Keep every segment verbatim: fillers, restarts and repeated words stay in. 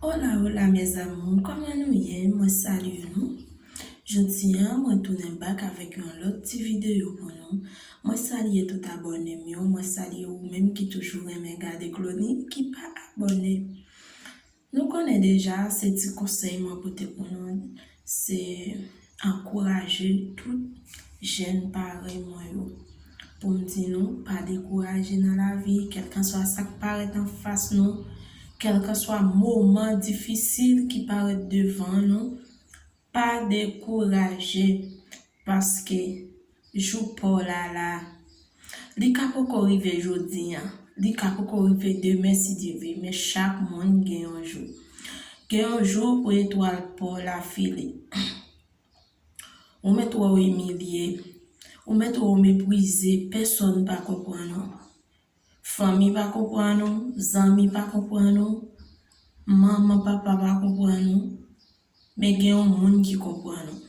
Hola, hola, mes amours, kòman nou ye? Mwen salye nou. Jodi a, mwen tounen back avèk yon lòt ti videyo pou nou. Mwen salye tout abòne m yo, mwen salye ou menm ki toujou renmen gade Clony, ki pa abòne. Nou konnen deja, se ti konsèy mwen pote pou nou, se ankouraje tout jèn parèy mwen yo. Pou m di nou, pa dekouraje nan lavi, kèlkanswa sa k parèt anfas nou, kèlkanswa moman difisil ki parèt devan nou, pa dekouraje, paske jou pa w la la. Li ka poko rive jodi a, li ka poko rive demen si Dye vle, men chak moun gen yon jou. Gen yon jou pou etwal pa w la file. Ou mèt wè w imilye, ou mèt wè w meprize, pèsonn pa konprann ou. Fanmi pa konprann ou, zanmi pa konprann ou, manman, papa pa konprann ou, men gen yon moun ki konprann ou.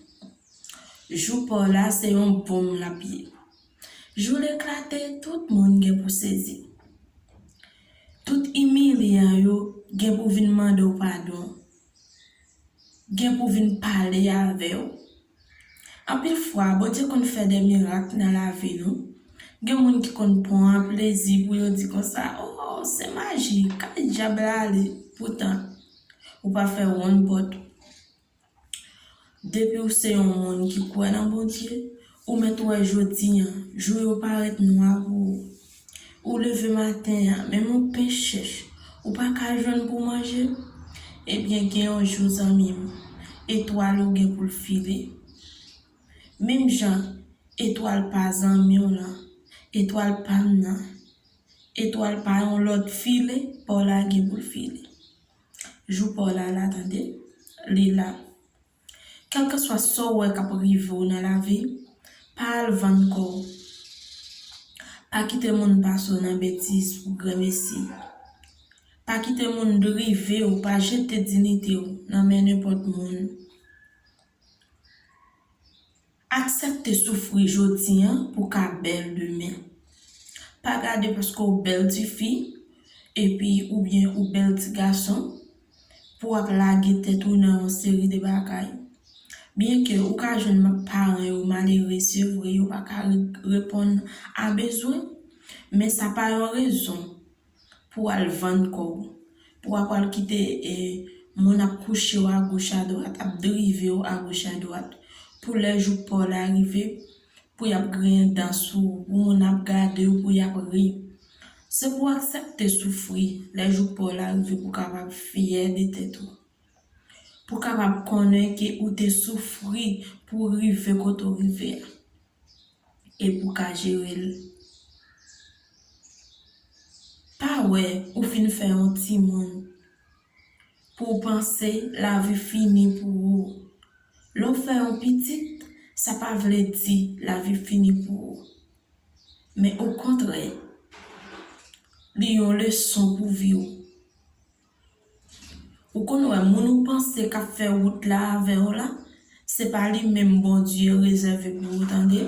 Jou pa w la se yon bonm l ap ye. Jou l eklate, tout moun gen pou sezi. Tout imilyan yo gen pou vin mande w padon. Gen pou vin pale avè w. Anpil fwa, Bondye konn fè de mirak nan lavi nou. Gen moun ki konn pran plezi pou yo di konsa, "Oh, se maji, kay dyab la ale." Poutan, ou pa fè wonn pòt. Depi w se yon moun ki kwè nan Bondye, ou mèt wè jodi a, jou yo parèt nwa pou ou. Ou leve maten an, menm yon pen chèch, ou pa ka jwenn pou manje. Ebyen, gen yon jou, zanmi m, etwal ou gen pou l file. Menm jan etwal pa zanmi w lan, etwal pa m nan, etwal pa yon lòt file, pa w la gen pou l file. Jou pa w la la, tande, li la. Kèlkanswa sa w wè k ap rive w nan lavi, pa al vann kò w. Pa kite moun pase w nan betiz pou granmesi. Pa kite moun drive w, pa jete diyite w nan men nenpòt moun. Aksepte soufri jodi a pou w ka bèl demen. Pa gade paske w bèl tifi, epi oubyen ou bèl ti gason, pou w ap lage tèt ou nan yon seri de bagay. Byenke ou ka jwenn ma-, paran yo malere, se vre, yo pa ka re-, reponn a bezwen, men sa pa yon rezon pou w al vann kò w, pou w ap al kite, e, moun ap kouche w agoch adwat, ap drive w agoch adwat, pou lè jou pa w la rive, pou y ap griyen dan sou ou, pou moun ap gade w, pou y ap ri. Se pou w aksepte soufri lè jou pa w la rive pou w kapab fyè de tèt ou. Pou w kapab konnen ke ou te soufri pou w rive kote w rive a. E pou w ka jere l. Pa wè ou fin fè yon timoun pou w panse lavi fini pou ou. Lè w fè yon pitit, sa pa vle di lavi fini pou ou. Men okontrè, li yon leson pou vi w. Ou konn wè moun ou panse k ap fè wout la avè w la, se pa li menm Bondye rezève pou ou, tande.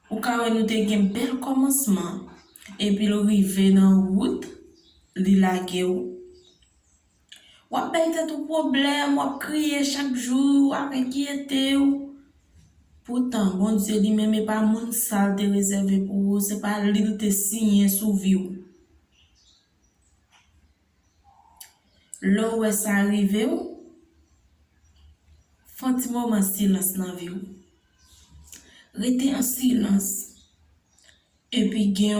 Ou ka wè nou te gen bèl kòmansman, epi l rive nan wout, li lage w. W ap bay tèt ou pwoblèm, w ap kriye chak jou, w ap enkyete w. Poutan, Bondye li menm, e pa moun sa l te rezève pou ou, se pa li l te siyen sou vi w. Lè w wè sa rive w, fè yon ti moman silans nan vi w. Rete an silans. Epi gen